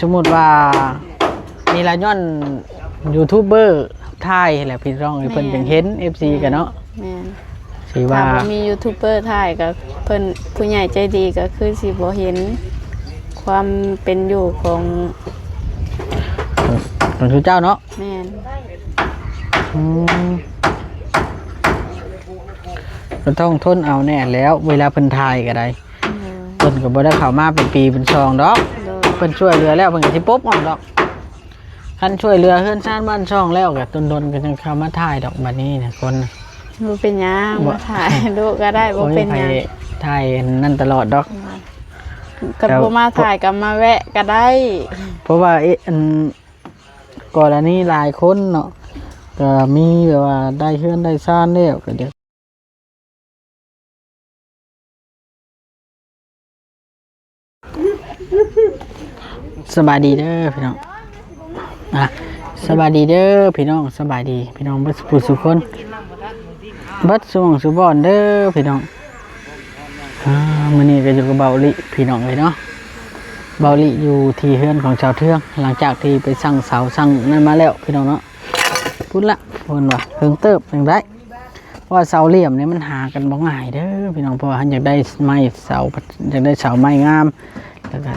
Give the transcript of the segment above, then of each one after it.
ສົມມຸດວ່ານີ້ລະ ຍ້ອນຢູທູບເບີຖ່າຍແຫຼະພີ່ນ້ອງເອີຍ ເພິ່ນຈຶ່ງເຫັນ ເອັຟຊີ ກັນເນາະ. ແມ່ນ ຊິວ່າ ຖ້າບໍ່ມີຢູທູບເບີຖ່າຍກໍ ເພິ່ນ ຜູ້ໃຫຍ່ໃຈດີກໍຄືຊິບໍ່ເຫັນຄວາມເປັນຢູ່ຂອງ ຂອງ ຂອງເຈົ້າເນາະ. ແມ່ນ ອືມ ກໍຕ້ອງທົນເອົາແນ່ແລ້ວ ເວລາເພິ່ນຖ່າຍກໍໄດ້. ໂດຍ ເພິ່ນກໍບໍ່ໄດ້ເຂົ້າມາເປັນປີເປັນສອງດອກ. ໂດຍ ເພິ່ນຊ່ວຍເຫຼືອແລ້ວ ເພິ່ນກໍຊິປົບອອກດອກ. ຄັນຊ່ວຍເຫຼືອເຮືອນຊານບ້ານຊ່ອງແລ້ວກໍດົນໆກໍຈັ່ງເຂົ້າມາຖ່າຍດອກ. ບັດນີ້ນະ ຄົນ ບໍ່ເປັນຫຍັງ ບໍ່ ມາຖ່າຍດູກໍໄດ້ ບໍ່ເປັນຫຍັງ ບໍ່ມີໃຜຖ່າຍນັ້ນຕະຫຼອດດອກ. ຄັນ ແຕ່ ບໍ່ມາຖ່າຍກໍມາແວະກໍໄດ້ ເພາະວ່າ ເອະ ອັນ ກໍລະນີຫຼາຍຄົນເນາະ ກໍມີແບບວ່າໄດ້ເຮືອນໄດ້ຊານແລ້ວ ກໍຢາກ ສະບາຍດີເດີພີ່ນ້ອງ ອ່ະ ສະບາຍດີເດີພີ່ນ້ອງ ສະບາຍດີພີ່ນ້ອງເບິດສູ່ຜູ້ສູ່ຄົນ ເບິດສູ່ໝ່ອງສູ່ບ່ອນເດີພີ່ນ້ອງ. ອ່າ ມື້ນີ້ກໍຢູ່ກັບເບົາລິພີ່ນ້ອງເອີຍເນາະ. ເບົາລິຢູ່ທີ່ເຮືອນຂອງຊາວເທືອງ ຫຼັງຈາກທີ່ໄປສັ່ງເສົາສັ່ງນັ້ນມາແລ້ວພີ່ນ້ອງເນາະ. ພຸ້ນລະ ເພິ່ນວ່າເຖິງເຕີບຈັ່ງໄດ້ ເພາະວ່າເສົາຫຼ່ຽມນີ້ມັນຫາກັນບໍ່ງ່າຍເດີພີ່ນ້ອງ. ເພາະວ່າເຮົາຢາກໄດ້ໄມ້ເສົາ ຢາກໄດ້ເສົາໄມ້ງາມ ແລ້ວກໍ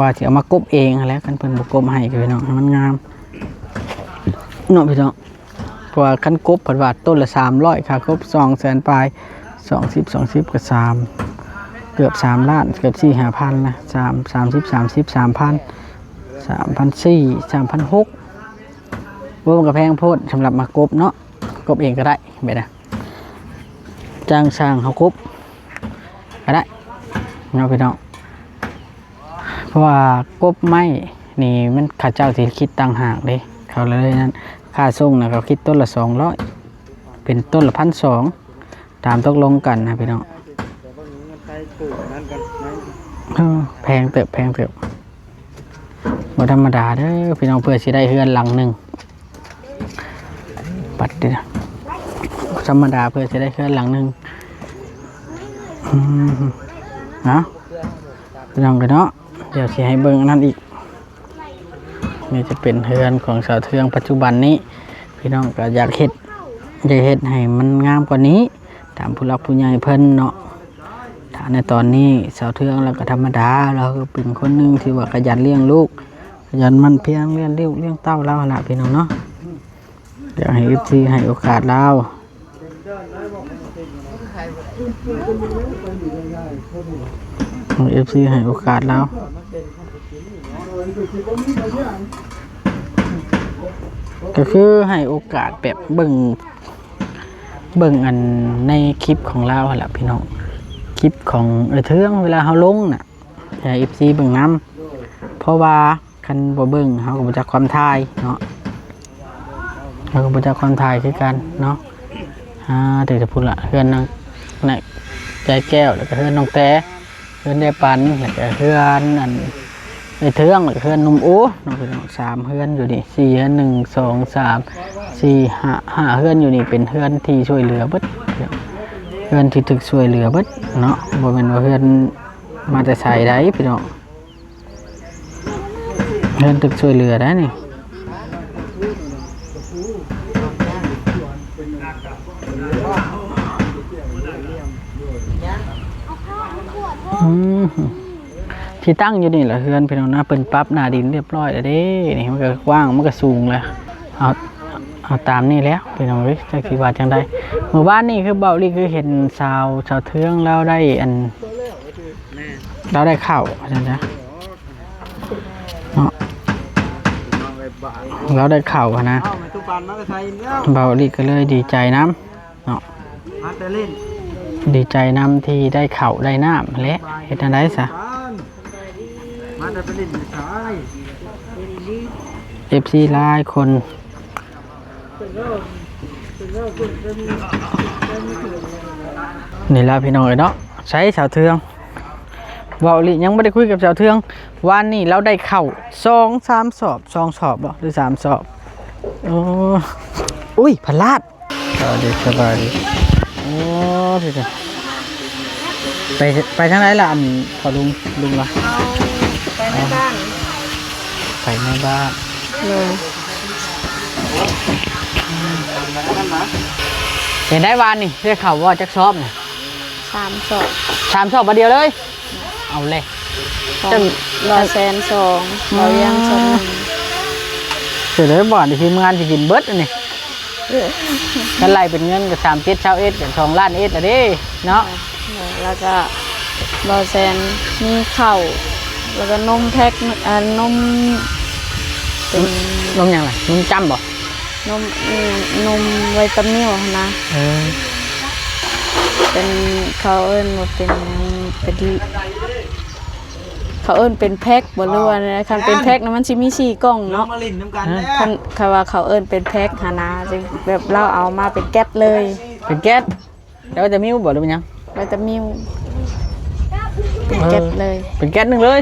ວ່າຊິເອົາມາກົບເອງຫັ້ນແຫຼະ ຄັນເພິ່ນບໍ່ກົບໃຫ້ພີ່ນ້ອງ ໃຫ້ມັນງາມເນາະພີ່ນ້ອງ. ເພາະວ່າຄັນກົບເພິ່ນວ່າຕົ້ນລະສາມຮ້ອຍ ຄ່າກົບສອງແສນປາຍ ສອງສິບ ສອງສິບກໍສາມ ເກືອບສາມລ້ານ ເກືອບສີ່ຫ້າພັນນະ ສາມ ສາມສິບ ສາມສິບ ສາມພັນ ສາມພັນສີ່ ສາມພັນຫົກ ໂອ້ ມັນກໍແພງໂພດສຳລັບມາກົບເນາະ. ກົບເອງກໍໄດ້ແບບນັ້ນ ຈ້າງຊ່າງເຮົາກົບກໍໄດ້ເນາະພີ່ນ້ອງ. ເພາະວ່າກົບໄມ້ນີ້ມັນ ເຂົາເຈົ້າຊິຄິດຕ່າງຫາກເດ້ ເຂົາເລີຍນັ້ນ. ຄ່າສົ່ງນະ ເຂົາຄິດຕົ້ນລະສອງຮ້ອຍ ເປັນຕົ້ນລະພັນສອງ ຕາມຕົກລົງກັນນະພີ່ນ້ອງ. ເອີ ແພງເຕີບ ແພງເຕີບ ບໍ່ທຳມະດາເດີພີ່ນ້ອງ ເພື່ອຊິໄດ້ເຮືອນຫຼັງໜຶ່ງ. ບັດນີ້ນະ ທຳມະດາເພື່ອຊິໄດ້ເຮືອນຫຼັງໜຶ່ງ. ອືມ ເອົາ ພີ່ນ້ອງກັນເນາະ ດຽວຊິໃຫ້ເບິ່ງອັນນັ້ນອີກ. ນີ້ຈະເປັນເຮືອນຂອງຊາວເທືອງປັດຈຸບັນນີ້ ພີ່ນ້ອງກໍຢາກເຮັດ ຢາກເຮັດໃຫ້ມັນງາມກວ່ານີ້ ຕາມຜູ້ຫຼັກຜູ້ໃຫຍ່ເພິ່ນເນາະ. ຖ້າໃນຕອນນີ້ຊາວເທືອງລາວກໍທຳມະດາ ລາວກໍເປັນຄົນໜຶ່ງທີ່ວ່າຂະຫຍັນລ້ຽງລູກ ຂະຫຍັນໝັ່ນພຽງລ້ຽງລູກລ້ຽງເຕົ້າລາວຫັ້ນລະ ພີ່ນ້ອງເນາະ. ຢາກໃຫ້ ເອັຟຊີ ໃຫ້ໂອກາດລາວ ໃຫ້ ເອັຟຊີ ໃຫ້ໂອກາດລາວ ກໍຄືໃຫ້ໂອກາດແບບເບິ່ງ ເບິ່ງອັນໃນຄລິບຂອງລາວຫັ້ນລະພີ່ນ້ອງ ຄລິບຂອງເອື້ອຍເທືອງເວລາເຮົາລົງນະ ໃຫ້ ເອັຟຊີ ເບິ່ງນຳ ເພາະວ່າຄັນບໍ່ເບິ່ງເຮົາກໍບໍ່ຈັກຄວາມຖ່າຍເນາະ ເຮົາກໍບໍ່ຈັກຄວາມຖ່າຍຄືກັນເນາະ. ອ່າ ແຕ່ ແຕ່ພຸ້ນລະ ເຮືອນນາງ ນາງໃຈແກ້ວ ແລ້ວກໍເຮືອນນ້ອງແຕ ເຮືອນຍາຍປັນ ແລ້ວກໍເຮືອນອັນ ເອື້ອຍເທືອງ ແລ້ວກໍເຮືອນໜຸ່ມໂອເນາະ ພີ່ນ້ອງ. ສາມເຮືອນຢູ່ນີ້ ສີ່ເຮືອນ ໜຶ່ງ ສອງ ສາມ ສີ່ ຫ້າ ຫ້າເຮືອນຢູ່ນີ້ ເປັນເຮືອນທີ່ຊ່ວຍເຫຼືອເບິດ ເຮືອນທີ່ຖືກຊ່ວຍເຫຼືອເບິດເນາະ ບໍ່ແມ່ນວ່າເຮືອນມາແຕ່ໃສໃດພີ່ນ້ອງ. ເງິນຖືກຊ່ວຍເຫຼືອໄດ້ນີ້ ອືມ ທີ່ຕັ້ງຢູ່ນີ້ລະເຮືອນພີ່ນ້ອງນະ ເພິ່ນປັບໜ້າດິນຮຽບຮ້ອຍແລ້ວເດ້. ນີ້ມັນກໍກວ້າງ ມັນກໍສູງແລ້ວ ເອົາ ເອົາຕາມນີ້ແລ້ວພີ່ນ້ອງເອີຍ ຈັກຊິວ່າຈັ່ງໃດ. ມື້ວານນີ້ຄືເບົາລີຄືເຫັນສາວ ສາວເທືອງລາວໄດ້ອັນ ລາວໄດ້ເຂົ້າວ່າຊັ້ນຊະເນາະ ລາວໄດ້ເຂົ້າຫັ້ນນະ ເບົາລີກໍເລີຍດີໃຈນຳເນາະ ດີໃຈນຳທີ່ໄດ້ເຂົ້າໄດ້ນ້ຳແຫຼະ ເຮັດແນວໃດຊະ ເອັຟຊີຫຼາຍຄົນ. ນີ້ລະພີ່ນ້ອງເອີຍເນາະ ໃສສາວເທືອງ ເວົ້າອີ່ຫຼີ ຍັງບໍ່ໄດ້ຄຸຍກັບສາວເທືອງ. ວານນີ້ລາວໄດ້ເຂົ້າສອງສາມສອບ ສອງສອບບໍ່ ຫຼືສາມສອບ. ໂອ້ ອຸ້ຍ ພະລາດ. ສະບາຍດີ ສະບາຍດີ. ໂອ້ ໄປ ໄປທາງໃດລະ ອັນພໍ່ລຸງ ລຸງລະ ໄປໃນບ້ານ. ໄປໃນບ້ານ. ໂດຍ. ເປັນໄດ້ວານນີ້ ໄດ້ເຂົ້າບໍ່ຈັກຊອບນະ? ສາມຊອບ. ສາມຊອບບາດດຽວເລີຍ? ເອົາແຫຼະ ຂອງ ຈັ່ງ ລາວແສນສອງ ອືມ ລາວວຽງສອງ ເສຍເລີຍ ບາດນີ້ທີມງານຊິກິນເບິດອັນນີ້. ຄັນໄລ່ເປັນເງິນກໍສາມເຈັດຊາວເອັດ ກໍສອງລ້ານເອັດລະເດ້ເນາະ. ແລ້ວກໍບໍ່ແສນມີເຂົ້າ ແລ້ວກໍນົມແພັກ ອາ ນົມ ເປັນ ນົມຫຍັງລະ? ນົມຈ້ຳບໍ່? ນົມ ນົມໄວຕາມິວຫັ້ນນະ. ເອີ ເປັນ ເຂົາເອີ້ນວ່າເປັນຫຍັງ ເປັນ ເຂົາເອີ້ນເປັນແພັກບໍ່ ຫຼືວ່າ ຄັນເປັນແພັກນະ ມັນຊິມີສີ່ກ່ອງເນາະ. ມາຫຼິ້ນນຳກັນ ຄັນ ຄັນວ່າເຂົາເອີ້ນເປັນແພັກຫັ້ນນະ ຈຶ່ງແບບລາວເອົາມາເປັນແກັດເລີຍ. ເປັນແກັດ ແລ້ວຈະມີບໍ່ ຫຼືເປັນຫຍັງ? ໄວຕາມິວ ເປັນແກັດເລີຍ. ເອີ ເປັນແກັດໜຶ່ງເລີຍ.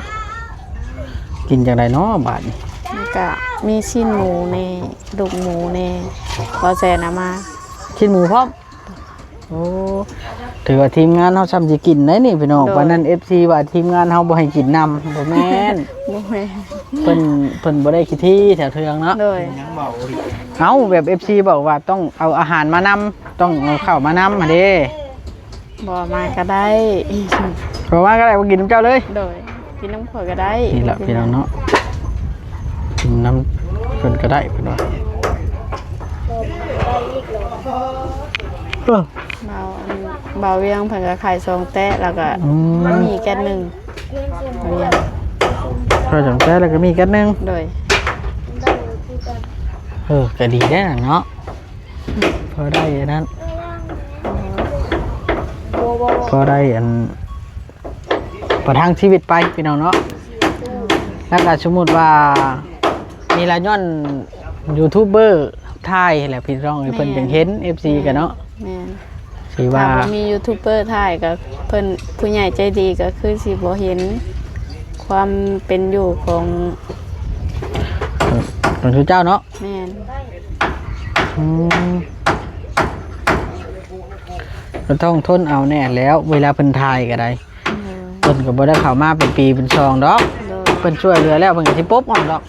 ກິນຈັ່ງໃດເນາະບາດນີ້? ມັນກະມີຊີ້ນໝູແດ່ ກະດູກໝູແດ່ ບໍ່ແຊນເອົາມາ. ຊີ້ນໝູພ້ອມ? ໂອ້ ຖືວ່າທີມງານເຮົາຊ່ຳຊິກິນໄດ໋ນີ້ພີ່ນ້ອງ. ໂດຍ. ປານນັ້ນເອັຟຊີວ່າທີມງານເຮົາບໍ່ໃຫ້ກິນນຳ ບໍ່ແມ່ນ ບໍ່ແມ່ນ ເພິ່ນ ເພິ່ນບໍ່ໄດ້ຂີ້ຖີ່ແຖວເທິງເນາະ. ໂດຍ. ຍັງເວົ້າອີກ ເອົ້າ ແບບເອັຟຊີບອກວ່າຕ້ອງເອົາອາຫານມານຳ ຕ້ອງເອົາເຂົ້າມານຳຫັ້ນເດ້. ບໍ່ມາກໍໄດ້ ບໍ່ມາກໍໄດ້ ບໍ່ກິນນຳເຈົ້າເລີຍ. ໂດຍ. ກິນນຳຂ້ອຍກໍໄດ້. ນີ້ລະພີ່ນ້ອງເນາະ ກິນນຳເພິ່ນກໍໄດ້ເພິ່ນວ່າ. ເອີ ບ່າວ ອັນ ບ່າວວຽງເພິ່ນກໍຂາຍຊອງແຕະ ແລ້ວກໍ ອືມ ມີແກັດໜຶ່ງ ບ່າວວຽງ ຂາຍຊອງແຕະ ແລ້ວກໍມີແກັດໜຶ່ງ. ໂດຍ. ເອີ ກໍດີແດ່ເນາະ. ພໍໄດ້ອັນນັ້ນ ພໍໄດ້ອັນ ປະທັງຊີວິດໄປພີ່ນ້ອງເນາະ. ແລ້ວກໍສົມມຸດວ່າ ນີ້ລະຍ້ອນຢູທູບເບີຖ່າຍແຫຼະພີ່ນ້ອງເອີຍ ເພິ່ນຈຶ່ງເຫັນ ເອັຟຊີ ກໍເນາະ. ແມ່ນ. ຊິວ່າ ຖ້າບໍ່ມີຢູທູບເບີຖ່າຍກໍເພິ່ນ ຜູ້ໃຫຍ່ໃຈດີກໍຄືຊິບໍ່ເຫັນຄວາມເປັນຢູ່ຂອງ ຂອງເຈົ້າເນາະ. ແມ່ນ. ອືມ ກໍຕ້ອງທົນເອົາແນ່ແລ້ວ ເວລາເພິ່ນຖ່າຍກໍໄດ້. ໂດຍ. ເພິ່ນກໍບໍ່ໄດ້ເຂົ້າມາເປັນປີເປັນສອງດອກ. ໂດຍ. ເພິ່ນຊ່ວຍເຫຼືອແລ້ວ ເພິ່ນກໍຊິປົບອອກດອກ.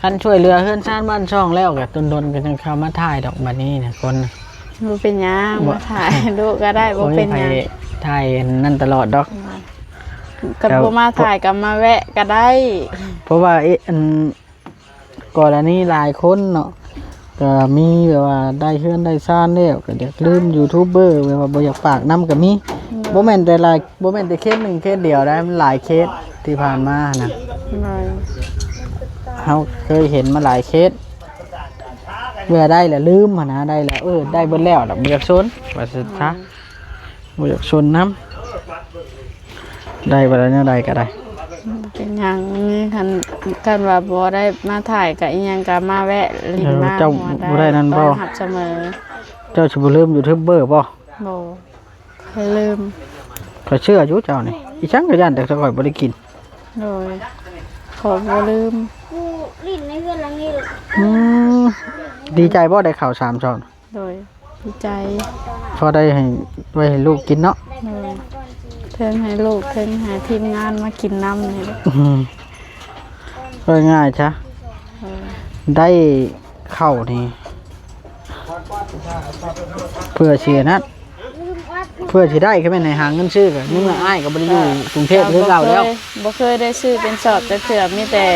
ຄັນຊ່ວຍເຫຼືອເຮືອນຊານບ້ານຊ່ອງແລ້ວ ກໍດົນໆກໍຈັ່ງເຂົ້າມາຖ່າຍດອກ. ບັດນີ້ນະ ຄົນ ບໍ່ເປັນຫຍັງ ບໍ່ ມາຖ່າຍດູກໍໄດ້ ບໍ່ເປັນຫຍັງ. ບໍ່ມີໃຜຖ່າຍອັນນັ້ນຕະຫຼອດດອກ. ໂດຍ. ຄັນ ແລ້ວ ບໍ່ມາຖ່າຍກໍມາແວະກໍໄດ້. ເພາະວ່າ ເອະ ອັນ ກໍລະນີຫຼາຍຄົນເນາະ ກໍມີແບບວ່າໄດ້ເຮືອນໄດ້ຊານແລ້ວ ກໍຢາກລືມຢູທູບເບີ ແບບວ່າບໍ່ຢາກປາກນຳກໍມີ. ອືມ. ບໍ່ແມ່ນແຕ່ຫຼາຍ ບໍ່ແມ່ນແຕ່ເຄສໜຶ່ງເຄສດຽວໄດ໋ ມັນຫຼາຍເຄສທີ່ຜ່ານມາຫັ້ນນະ. ໂດຍ. ເຮົາເຄີຍເຫັນມາຫຼາຍເຄສ ເມື່ອໄດ້ແລ້ວລືມຫັ້ນນະ ໄດ້ແລ້ວ ເອີ ໄດ້ເບິດແລ້ວ ແລ້ວບໍ່ຢາກສົນ ວ່າຊັ້ນຊະ. ອືມ. ບໍ່ຢາກຊົນນຳ ໄດ້ບໍ່ໄດ້ແນວໃດກໍໄດ້ ເປັນຫຍັງ. ຄັນ ຄັນວ່າບໍ່ໄດ້ມາຖ່າຍກະອີ່ຫຍັງກະມາແວະຫຼິ້ນ ເອີ ມາ ເຈົ້າບໍ່ໄດ້ນັ້ນບໍ່? ຕ້ອນຮັບສະເໝີ. ເຈົ້າຊິບໍ່ລືມຢູທູບເບີບໍ່? ບໍ່ເຄີຍລືມ. ຂ້ອຍເຊື່ອຢູ່ເຈົ້ານີ້ ອີ່ຫຍັງກໍຢ້ານແຕ່ຂ້ອຍບໍ່ໄດ້ກິນ. ໂດຍ. ຂ້ອຍບໍ່ລືມ. ຢູ່ຫຼິ້ນໃນເຮືອນຫຼັງນີ້. ອືມ ດີໃຈບໍ່ໄດ້ເຂົ້າສາມຊອງ? ໂດຍ ດີໃຈ ພໍໄດ້ໃຫ້ ໄວ້ໃຫ້ລູກກິນເນາະ. ໂດຍ ເທິງໃຫ້ລູກ ເທິງໃຫ້ທີມງານມາກິນນຳນີ້ແຫຼະ. ອືມ ເວົ້າງ່າຍຊະ ໂດຍ ໄດ້ເຂົ້ານີ້ ເພື່ອຊິອັນນັ້ນ ເພື່ອຊິໄດ້ ກໍແມ່ນໃຫ້ຫາເງິນຊື້ ກໍໃນເມື່ອອ້າຍກໍບໍ່ໄດ້ຢູ່ກຸງເທບຄືເກົ່າແລ້ວ ບໍ່ເຄີຍ ບໍ່ເຄີຍໄດ້ຊື້ເປັນສອບຈັກເທື່ອ ມີແຕ່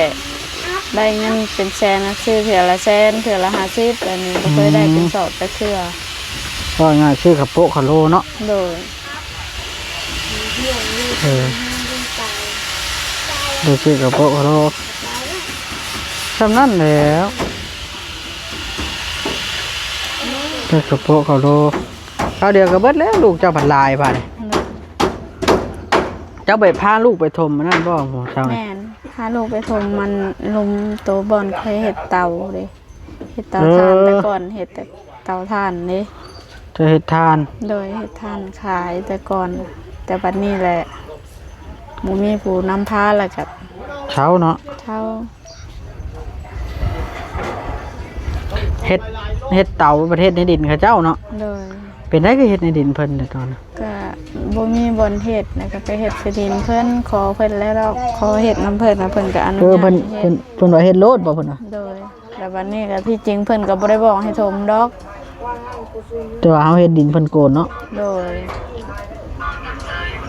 ໄດ້ເງິນເປັນແສນ ຊື້ເທື່ອລະແສນ ເທື່ອລະຫ້າສິບ ອັນນີ້ບໍ່ເຄີຍໄດ້ເປັນສອບຈັກເທື່ອ. ອືມ ວ່າງ່າຍ ຊື້ເຂົ້າໂປະເຂົ້າໂລເນາະ. ໂດຍ ເອີ ໄດ້ຊື້ເຂົ້າໂປະເຂົ້າໂລ ຊ່ຳນັ້ນແຫຼ້ວ. ເຮັດກະໂປະເຂົ້າໂລ ຄາວດຽວກໍເບິດແລ້ວ ລູກເຈົ້າພັດຫຼາຍບາດນີ້. ໂດຍ ເຈົ້າໄປພາລູກໄປຖົມອັນນັ້ນບໍ່ ໝໍເຊົ້ານີ້? ແມ່ນ ພາລູກໄປຖົມມັນ ຫຼຸມໂຕບ່ອນເຄີຍເຮັດເຕົາເດ້ ເຮັດເຕົາຖ່ານ. ເອີ ແຕ່ກ່ອນເຮັດແຕ່ເຕົາຖ່ານເດ້. ເຈົ້າເຮັດຖ່ານ? ໂດຍ ເຮັດຖ່ານຂາຍແຕ່ກ່ອນ ແຕ່ບັດນີ້ແຫຼະ ບໍ່ມີຜູ້ນຳພາ ແລ້ວກໍເຊົາເນາະ ເຊົາ. ເຮັດ ເຮັດເຕົາປະເທດໃນດິນເຂົາເຈົ້າເນາະ. ໂດຍ ປັນໃດຄືເຮັດໃນດິນເພິ່ນແດ່ຕອນນັ້ນ? ກະບໍ່ມີບ່ອນເຮັດ ແລ້ວກະໄປເຮັດໃສ່ດິນເພິ່ນ ຂໍເພິ່ນແລ້ວ ຂໍເຮັດນຳເພິ່ນ ແລ້ວເພິ່ນກະອະນຸຍາດໃຫ້ເຮັດ. ເອີ ເພິ່ນ ເພິ່ນ ເພິ່ນວ່າເຮັດໂລດບໍ່ເພິ່ນວ່າ? ໂດຍ. ແລ້ວບັດນີ້ກະທີ່ຈິງເພິ່ນກະບໍ່ໄດ້ບອກໃຫ້ຖົມດອກ ແຕ່ວ່າເຮົາເຮັດດິນເພິ່ນໂກນເນາະ? ໂດຍ.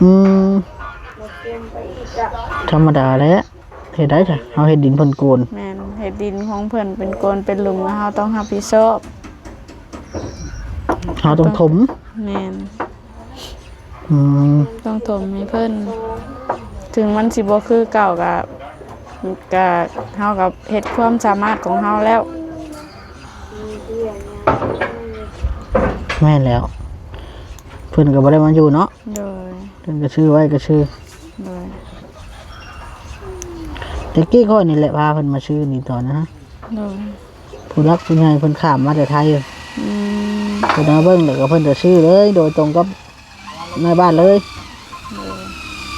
ອືມ ທຳມະດາແຫຼະ. ເຮັດໄດ້ຈ້ະ ເຮົາເຮັດດິນເພິ່ນໂກນ. ແມ່ນ ເຮັດດິນຂອງເພິ່ນເປັນໂກນເປັນຫຼຸມ ແລ້ວເຮົາຕ້ອງຮັບຜິດຊອບ ເຮົາຕ້ອງຖົມ. ແມ່ນ. ອືມ ຕ້ອງຖົມໃຫ້ເພິ່ນ ເຖິງມັນຊິບໍ່ຄືເກົ່າກະ ກະ ເຮົາກະເຮັດຄວາມສາມາດຂອງເຮົາແລ້ວ. ແມ່ນແລ້ວ ເພິ່ນກະບໍ່ໄດ້ມາຢູ່ເນາະ. ໂດຍ. ເພິ່ນກະຊື້ໄວ້ກະຊື້. ໂດຍ. ແຕ່ກີ້ຂ້ອຍນີ້ແຫຼະພາເພິ່ນມາຊື້ນີ້ຕອນນັ້ນ. ໂດຍ. ຜູ້ຫຼັກຜູ້ໃຫຍ່ເພິ່ນຂ້າມມາແຕ່ໄທ. ອືມ. ເພິ່ນມາເບິ່ງແລ້ວກະເພິ່ນກະຊື້ເລີຍ ໂດຍຕົງກັບນາຍບ້ານເລີຍ. ໂດຍ.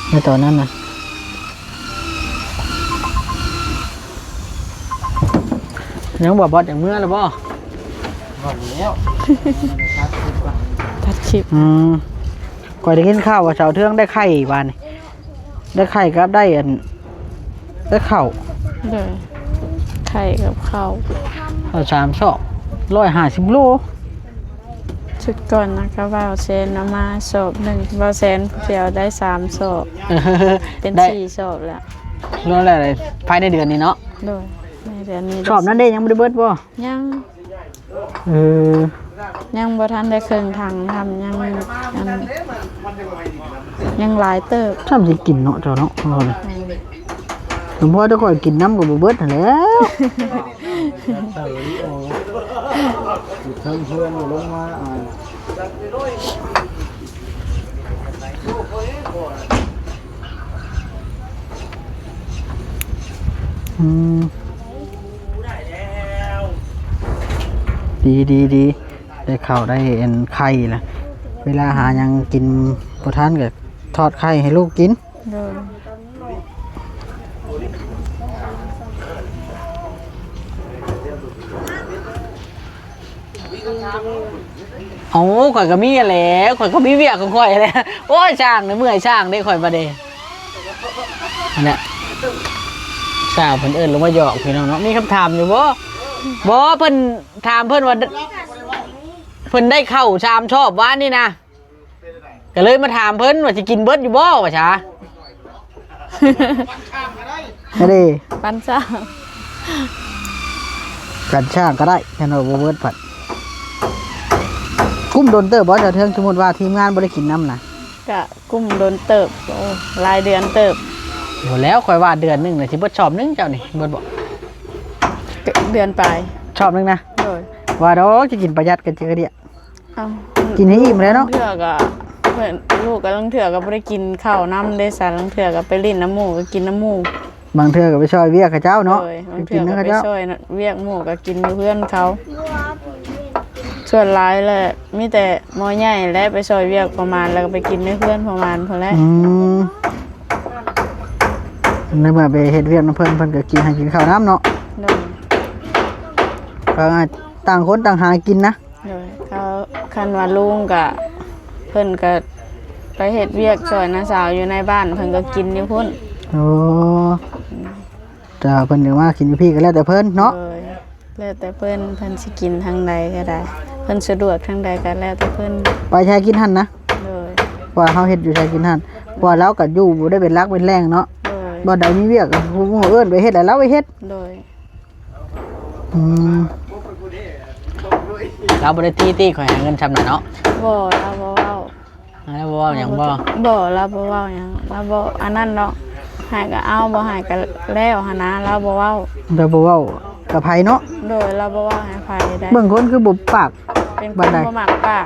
ໃນຕອນນັ້ນນະ ຍັງບໍ່ ບອດ ຢາກເມືອແລ້ວບໍ່? ບໍ່ແລ້ວ ຕັດຄລິບກ່ອນ ຕັດຄລິບ. ອືມ ຂ້ອຍໄດ້ຍິນຂ່າວວ່າສາວເທືອງໄດ້ໄຂ່ບາດນີ້ ໄດ້ໄຂ່ກັບໄດ້ອັນ ໄດ້ເຂົ້າ. ໂດຍ. ໄຂ່ກັບເຂົ້າ ເຂົ້າສາມຊອກ ຮ້ອຍຫ້າສິບໂລ. ຊຸດກ່ອນນະກະບ່າວແຊນເອົາມາຊອກໜຶ່ງ ບ່າວແຊນຜູ້ດຽວໄດ້ສາມຊອກ ເປັນສີ່ຊອກແລ້ວ. ລວມແລ້ວພາຍໃນເດືອນນີ້ເນາະ? ໂດຍ. ໃນເດືອນນີ້ ຊອກນັ້ນເດ້ ຍັງບໍ່ໄດ້ເບິດບໍ່? ຍັງ. ເອີ ຍັງບໍ່ທັນໄດ້ເຄິ່ງຖັງຊ້ຳ ຍັງ ຍັງ ຍັງຫຼາຍເຕີບ. ຊ້ຳຊິກິນເນາະເຈົ້າເນາະ. ແມ່ນ. ສົມພໍແຕ່ຂ້ອຍກິນນຳກະບໍ່ເບິດຫັ້ນແຫຼ້ວ. ເທິງເພື່ອນບໍ່ລົງມາ ອາຍ. ອືມ ດີ ດີ ດີ ໄດ້ເຂົ້າໄດ້ອັນໄຂ່ລະ ເວລາຫາຫຍັງກິນບໍ່ທັນກະທອດໄຂ່ໃຫ້ລູກກິນ. ໂດຍ. ເອົາ ຂ້ອຍກະມີຫັ້ນແຫຼະ ຂ້ອຍກະມີວຽກຂອງຂ້ອຍຫັ້ນແຫຼະ. ໂອ້ຍ ຊ່າງເດ້ ເມື່ອຍຊ່າງເດ້ຂ້ອຍບາດນີ້. ຫັ້ນແຫຼະ ສາວເພິ່ນເອີ້ນລົງມາຢອກພີ່ນ້ອງເນາະ. ມີຄຳຖາມຢູ່ບໍ່? ບໍ່ ເພິ່ນຖາມເພິ່ນວ່າ ເພິ່ນໄດ້ເຂົ້າສາມຊອບວານນີ້ນະ. ກະເລີຍມາຖາມເພິ່ນວ່າຊິກິນເບິດຢູ່ບໍ່ວ່າຊະ. ເດ້ ປັນຊ້າງ ປັນຊ້າງກະໄດ້ ຄັນວ່າບໍ່ເບິດພັດ. ກຸ້ມດົນເຕີບບໍ່ ສາວເທິງ ສົມມຸດວ່າທີມງານບໍ່ໄດ້ກິນນຳນະ? ກະກຸ້ມດົນເຕີບ ໂອ້ ຫຼາຍເດືອນເຕີບ. ບໍ່ແລ້ວ ຂ້ອຍວ່າເດືອນໜຶ່ງນະ ຊິເບິດຊອບໜຶ່ງ ເຈົ້ານີ້ເບິດບໍ່? ກະເດືອນປາຍ ຊອບໜຶ່ງນະ. ໂດຍ. ວ່າດອກ ຊິກິນປະຢັດກະເຈີດຽ ເອົ້າ ກິນໃຫ້ອີ່ມແລ້ວເນາະ. ລາງເທື່ອກະ ເພິ່ນ ລູກກະລາງເທື່ອກະບໍ່ໄດ້ກິນເຂົ້ານຳເດ້ຊະ ລາງເທື່ອກະໄປຫຼິ້ນນຳໝູ່ ກະກິນນຳໝູ່. ບາງເທື່ອກະໄປຊ່ອຍວຽກເຂົາເຈົ້າເນາະ. ໂດຍ. ບາງເທື່ອກະໄປຊ່ອຍວຽກໝູ່ ກະກິນຢູ່ເຮືອນເຂົາ. ສ່ວນຫຼາຍແຫຼະ ມີແຕ່ໝໍໃຫຍ່ແຫຼະໄປຊ່ອຍວຽກພໍ່ມານ ແລ້ວກະໄປກິນໃນເຮືອນພໍ່ມານພຸ້ນແຫຼະ. ອືມ ໃນເມື່ອໄປເຮັດວຽກນຳເພິ່ນ ເພິ່ນກະກິນ ໃຫ້ກິນເຂົ້ານຳເນາະ. ໂດຍ. ກະຕ່າງຄົນຕ່າງຫາກິນນະ. ໂດຍ. ເຂົາ ຄັນວ່າລຸງກະ ເພິ່ນກະໄປເຮັດວຽກຊ່ອຍນ້າສາວຢູ່ໃນບ້ານ ເພິ່ນກະກິນຢູ່ພຸ້ນ. ໂອ້ ອືມ ແຕ່ວ່າເພິ່ນຢາກມາກິນຢູ່ພີ້ກະແລ້ວແຕ່ເພິ່ນເນາະ. ໂດຍ. ແລ້ວແຕ່ເພິ່ນ ເພິ່ນຊິກິນທາງໃດກະໄດ້ ເພິ່ນສະດວກທາງໃດກະແລ້ວແຕ່ເພິ່ນ. ໄປໃສກິນຫັ້ນນະ. ໂດຍ. ວ່າເຮົາເຮັດຢູ່ໃສກິນຫັ້ນ ວ່າລາວກະຢູ່ບໍ່ໄດ້ເປັນຫຼັກເປັນແຫຼ່ງເນາະ. ໂດຍ. ບ່ອນໃດມີວຽກກະເອີ້ນໄປເຮັດ ແລ້ວລາວໄປເຮັດ. ໂດຍ. ອືມ ລາວບໍ່ໄດ້ຕີຕິ ຂ້ອຍຫາເງິນຊ່ຳນັ້ນເນາະ. ບໍ່ ລາວບໍ່ເວົ້າ. ລາວບໍ່ເວົ້າຫຍັງບໍ່? ບໍ່ ລາວບໍ່ເວົ້າຫຍັງ ລາວບໍ່ອັນນັ້ນດອກ. ໃຫ້ກະເອົາ ບໍ່ໃຫ້ກະແລ້ວຫັ້ນນະ ລາວບໍ່ເວົ້າ. ລາວບໍ່ເວົ້າກັບໃຜເນາະ. ໂດຍ. ລາວບໍ່ເວົ້າໃຫ້ໃຜໄດ໋. ເບິ່ງຄົນຄືບໍ່ປາກ ເປັນຄົນບໍ່ມັກປາກ.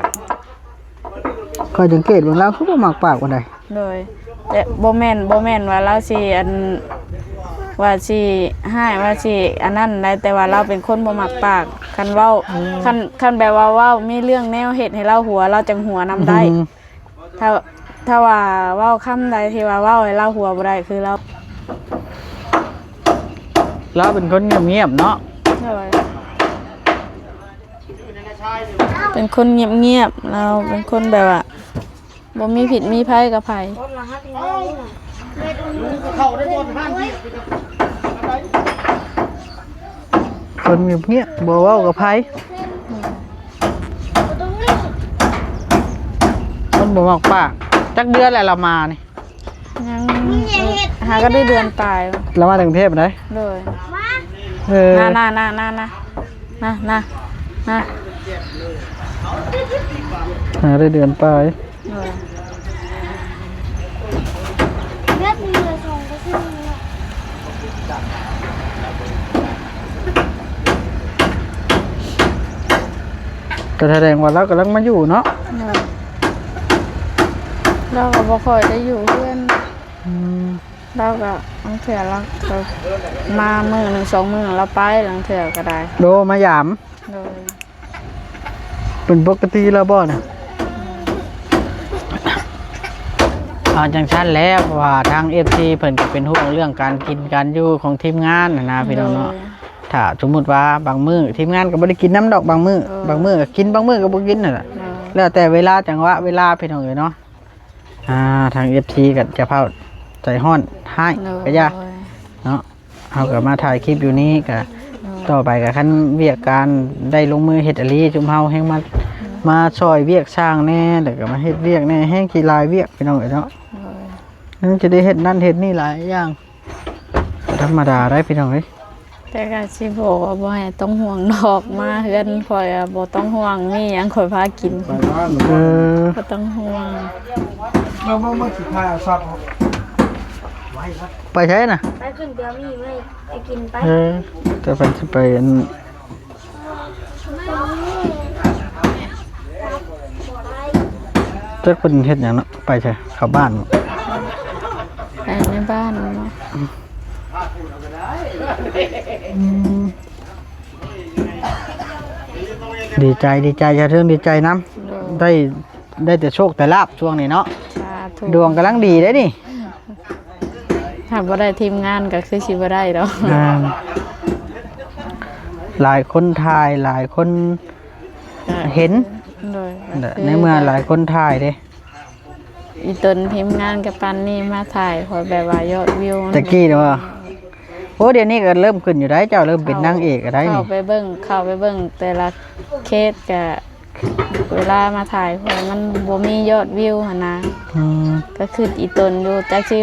ຂ້ອຍສັງເກດເບິ່ງລາວຄືບໍ່ມັກປາກປານໃດ. ໂດຍ. ແຕ່ບໍ່ແມ່ນ ບໍ່ແມ່ນວ່າລາວຊິອັນ ວ່າຊິຮ້າຍ ວ່າຊິອັນນັ້ນໃດ໋ ແຕ່ວ່າລາວເປັນຄົນບໍ່ມັກປາກ. ຄັນເວົ້າ ອືມ ຄັນ ຄັນແບບວ່າເວົ້າມີເລື່ອງແນວເຮັດໃຫ້ລາວຫົວ ລາວຈັ່ງຫົວນຳໄດ້. ອືມ ຖ້າ ຖ້າວ່າເວົ້າຄຳໃດທີ່ວ່າເວົ້າໃຫ້ລາວຫົວບໍ່ໄດ້ ຄືລາວ ລາວເປັນຄົນງຽບໆເນາະ. ໂດຍ. ເປັນຄົນງຽບໆ ລາວເປັນຄົນແບບວ່າ ບໍ່ມີພິດມີໄພກັບໃຜ. ຄົນງຽບໆ ບໍ່ເວົ້າກັບໃຜ. ຄົນບໍ່ມັກປາກ. ຈັກເດືອນແລ້ວລາວມານີ້? ຍັງ ຫາກໍໄດ້ເດືອນປາຍ. ລາວມາແຕ່ກຸງເທບໄດ໋? ໂດຍ. ເອີ ນະ ນະ ນະ ນະ ນະ ນະ ນະ ນະ ຫາໄດ້ເດືອນປາຍ. ໂດຍ. ກໍສະແດງວ່າລາວກຳລັງມາຢູ່ເນາະ. ໂດຍ. ລາວກໍບໍ່ຄ່ອຍໄດ້ຢູ່ເຮືອນ. ອືມ. ລາວກໍ ລາງເທື່ອລາວກໍມາມື້ໜຶ່ງສອງມື້ລາວໄປ ລາງເທື່ອກໍໄດ້. ໂດ ມາຢາມ. ໂດຍ. ເປັນປົກກະຕິແລ້ວບໍ່ນະ? ອືມ. ເອົາຈັ່ງຊັ້ນແຫຼະ ເພາະວ່າທາງເອັຟຊີເພິ່ນກໍເປັນຫ່ວງເລື່ອງການກິນການຢູ່ຂອງທີມງານຫັ້ນນະ ພີ່ນ້ອງເນາະ. ໂດຍ. ຖ້າສົມມຸດວ່າບາງມື້ທີມງານກໍບໍ່ໄດ້ກິນນຳດອກ ບາງມື້. ເອີ. ບາງມື້ກໍກິນ ບາງມື້ກໍບໍ່ກິນຫັ້ນແຫຼະ. ໂດຍ. ແລ້ວແຕ່ເວລາຈັງຫວະເວລາ ພີ່ນ້ອງເອີຍເນາະ. ອ່າ ທາງເອັຟຊີກໍຈະເຝົ້າໃຈຮ້ອນຮ້າຍ ໂດຍ ກໍຢ່າເນາະ. ເຮົາກໍມາຖ່າຍຄລິບຢູ່ນີ້ ກໍ ໂດຍ ຕໍ່ໄປກໍຄັນວຽກການໄດ້ລົງມືເຮັດອີ່ຫຼີ ຊຸມເຮົາແຮ່ງມາ ໂດຍ ມາຊ່ອຍວຽກຊ່າງແດ່ ແລ້ວກໍມາເຮັດວຽກແດ່ ແຮ່ງຊິຫຼາຍວຽກ ພີ່ນ້ອງເອີຍເນາະ. ໂດຍ. ຍັງຈະໄດ້ເຮັດນັ້ນເຮັດນີ້ຫຼາຍຢ່າງ. ບໍ່ທຳມະດາໄດ໋ ພີ່ນ້ອງເອີຍ. ແຕ່ກໍຊິບອກວ່າບໍ່ໃຫ້ຕ້ອງຫ່ວງດອກ ມາເຮືອນຂ້ອຍອະບໍ່ຕ້ອງຫ່ວງ ມີຫຍັງຂ້ອຍພາກິນ. ເອີ ບໍ່ຕ້ອງຫ່ວງ. ເບິ່ງ ເບິ່ງ ເບິ່ງ ຊິພາຊັບ ໄປໃສນະ? ໄປຂຶ້ນໄປເອົາໝີ່ມາໃຫ້ ໃຫ້ກິນໄປ. ເອີ ແຕ່ເພິ່ນຊິໄປອັນ ຈັກເພິ່ນເຮັດຫຍັງເນາະ ໄປໃສ ເຂົ້າບ້ານບໍ? ໄປໃນບ້ານເນາະ. ອືມ ດີໃຈ ດີໃຈ ຊາວເທິງດີໃຈນຳ. ໂດຍ. ໄດ້ ໄດ້ແຕ່ໂຊກແຕ່ລາບຊ່ວງນີ້ເນາະ. ສາທຸ. ດວງກຳລັງດີເດ້ນີ້. ຖ້າບໍ່ໄດ້ທີມງານກໍຄືຊິບໍ່ໄດ້ດອກ. ແມ່ນ. ຫຼາຍຄົນຖ່າຍ ຫຼາຍຄົນ ເອີ ເຫັນ. ໂດຍ. ໃນເມື່ອຫຼາຍຄົນຖ່າຍເດ້. ອີຕົນທີມງານກະປານນີ້ມາຖ່າຍ ຂ້ອຍແບບວ່າຍອດວິວມັນ ແຕ່ກີ້ນະວ່າ ໂອ້ ດຽວນີ້ກໍເລີ່ມຂຶ້ນຢູ່ໄດ໋ ເຈົ້າເລີ່ມເປັນນາງເອກກໍໄດ້ນີ້. ເຂົ້າໄປເບິ່ງ ເຂົ້າໄປເບິ່ງແຕ່ລະເຂດກະ ເວລາມາຖ່າຍ ຂ້ອຍມັນບໍ່ມີຍອດວິວຫັ້ນນະ. ອືມ. ກໍຄິດອີຕົນຢູ່ ຈັກຊິ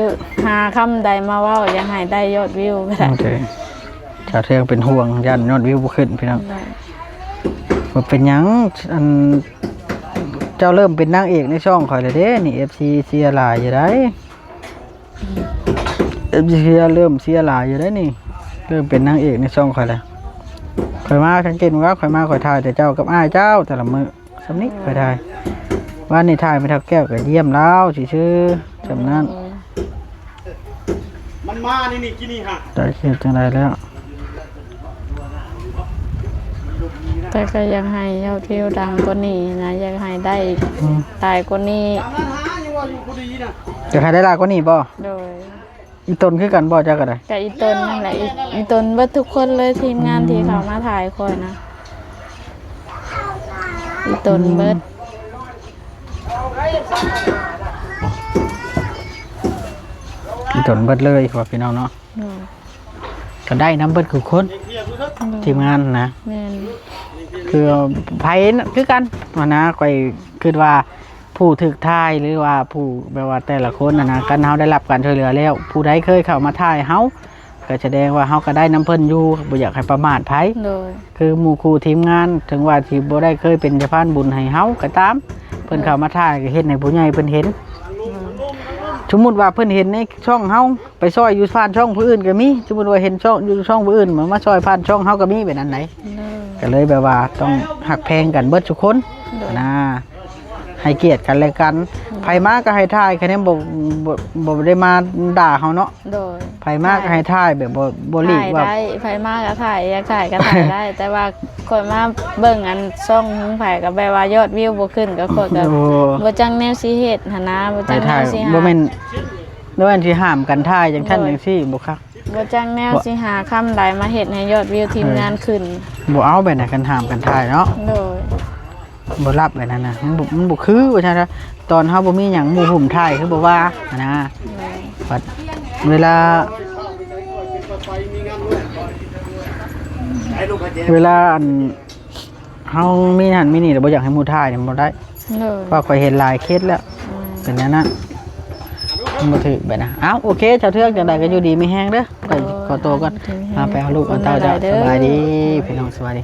ຫາຄຳໃດມາເວົ້າ ຢາກໃຫ້ໄດ້ຍອດວິວກໍໄດ້. ໂອເຄ. ສາວເທງເປັນຫ່ວງ ຢ້ານຍອດວິວບໍ່ຂຶ້ນ ພີ່ນ້ອງ. ບໍ່ເປັນຫຍັງ ອັນ ເຈົ້າເລີ່ມເປັນນາງເອກໃນຊ່ອງຂ້ອຍແລ້ວເດ້ນີ້ ເອັຟຊີເຊຍຫຼາຍຢູ່ໄດ໋. ເອັຟຊີເຊຍເລີ່ມເຊຍຫຼາຍຢູ່ໄດ໋ນີ້ ເລີ່ມເປັນນາງເອກໃນຊ່ອງຂ້ອຍແລ້ວ. ຂ້ອຍມາສັງເກດວ່າ ຂ້ອຍມາ ຂ້ອຍຖ່າຍແຕ່ເຈົ້າກັບອ້າຍເຈົ້າແຕ່ລະມື້. ສ່ຳນີ້ຂ້ອຍຖ່າຍ ວານນີ້ຖ່າຍແມ່ເຖົ້າແກ້ວກໍຢ້ຽມລາວຊື່ໆ ສ່ຳນັ້ນ. ມັນມານີ້ ນີ້ ກິນນີ້ຫະ ຈັກຊິເຮັດຈັ່ງໃດແລ້ວ. ແຕ່ກໍຢາກໃຫ້ຍອດວິວດັງກວ່ານີ້ນະ ຢາກໃຫ້ໄດ້ ອືມ ຫຼາຍກວ່ານີ້. ຢາກໃຫ້ໄດ້ຫຼາຍກວ່ານີ້ບໍ່? ໂດຍ. ອີຕົນຄືກັນບໍ່ ເຈົ້າກໍໄດ້? ກະອີຕົນນັ້ນແຫຼະ ອີ ອີຕົນເບິດທຸກຄົນເລີຍ ທີມງານ ອືມ ທີ່ເຂົ້າມາຖ່າຍຂ້ອຍນະ ອີຕົນເບິດ. ອືມ ອີຕົນເບິດເລີຍ ພີ່ນ້ອງເນາະ. ໂດຍ. ກໍໄດ້ນຳເບິດທຸກຄົນ ໂດຍ ທີມງານນະ. ແມ່ນ. ຄືໃຜຄືກັນຫັ້ນນະ ຂ້ອຍຄິດວ່າ ຜູ້ຖືກຖ່າຍ ຫຼືວ່າຜູ້ແບບວ່າແຕ່ລະຄົນຫັ້ນນະ ຄັນເຮົາໄດ້ຮັບການຊ່ວຍເຫຼືອແລ້ວ ຜູ້ໃດເຄີຍເຂົ້າມາຖ່າຍເຮົາ ກໍສະແດງວ່າເຮົາກໍໄດ້ນຳເພິ່ນຢູ່ ບໍ່ຢາກໃຫ້ປະໝາດໃຜ. ໂດຍ. ຄືໝູ່ຄູ່ທີມງານ ເຖິງວ່າຊິບໍ່ໄດ້ເຄີຍເປັນສະພານບຸນໃຫ້ເຮົາກໍຕາມ ເພິ່ນ ໂດຍ ເຂົ້າມາຖ່າຍກໍເຮັດໃຫ້ຜູ້ໃຫຍ່ເພິ່ນເຫັນ. ໂດຍ. ສົມມຸດວ່າເພິ່ນເຫັນໃນຊ່ອງເຮົາ ໄປຊ່ອຍຢູ່ຜ່ານຊ່ອງຜູ້ອື່ນກໍມີ ສົມມຸດວ່າເຫັນຊ່ອງ ຢູ່ຊ່ອງຜູ້ອື່ນ ມາ ມາຊ່ອຍຜ່ານຊ່ອງເຮົາກໍມີ ແບບນັ້ນໃດ. ໂດຍ. ກໍເລີຍແບບວ່າຕ້ອງຮັກແພງກັນເບິດທຸກຄົນ ໂດຍ ນະ ໃຫ້ກຽດກັນແລະກັນ. ໂດຍ. ໃຜມາກໍໃຫ້ຖ່າຍ ຄະແນນບໍ່ ບໍ່ ບໍ່ໄດ້ມາດ່າເຮົາເນາະ. ໂດຍ. ໃຜມາກໍໃຫ້ຖ່າຍແບບບໍ່ ບໍ່ຫຼີກວ່າ ຖ່າຍໄດ້ ໃຜມາກໍຖ່າຍ ຢາກຖ່າຍກໍຖ່າຍໄດ້ ແຕ່ວ່າຂ້ອຍມາເບິ່ງອັນຊ່ອງຂອງໃຜກໍແບບວ່າຍອດວິວບໍ່ຂຶ້ນ ກໍຂ້ອຍກໍ ໂອ້ ບໍ່ຈັກແນວຊິເຮັດຫັ້ນນະ ບໍ່ຈັກແນວຊິຫາ ບໍ່ແມ່ນ ບໍ່ແມ່ນຊິຫ້າມກັນຖ່າຍຈັ່ງຊັ້ນ ໂດຍ ຈັ່ງຊີ້ບໍ່ຄັກ. ໂ ບໍ່ຈັກແນວ ບໍ່ ຊິຫາຄຳໃດມາເຮັດໃຫ້ຍອດວິວທີມງານ ເອີ ຂຶ້ນ ບໍ່ເອົາແບບນັ້ນ ຄັນຫ້າມກັນຖ່າຍເນາະ ໂດຍ ບໍ່ຮັບແບບນັ້ນນະ ມັນບໍ່ ມັນບໍ່ຄືວ່າຊັ້ນ ຕອນເຮົາບໍ່ມີຫຍັງ ໝູ່ຫຸ້ມຖ່າຍຄືບໍ່ວ່າຫັ້ນນະ ໂດຍ ບັດເວລາ ເວລາອັນ ເຮົາມີຫັ້ນມີນີ້ ແລ້ວບໍ່ຢາກໃຫ້ໝູ່ຖ່າຍນີ້ ມັນບໍ່ໄດ້ ໂດຍ ເພາະຂ້ອຍເຫັນຫຼາຍເຄສແລ້ວ ອືມ ເປັນແນວນັ້ນ ມັນບໍ່ຖືກແບບນັ້ນ. ເອົ້າ ໂອເຄ ເຈົ້າເທືອກ ຈັ່ງໃດກໍຢູ່ດີມີແຮງເດີ ຂ້ອຍ ໂດຍ ຂໍໂຕກ່ອນ ຢູ່ດີມີແຮງ ມາໄປເອົາລູກເອົາເຕົ້າເຈົ້າ ເດີ ສະບາຍດີ ພີ່ນ້ອງ ສະບາຍດີ.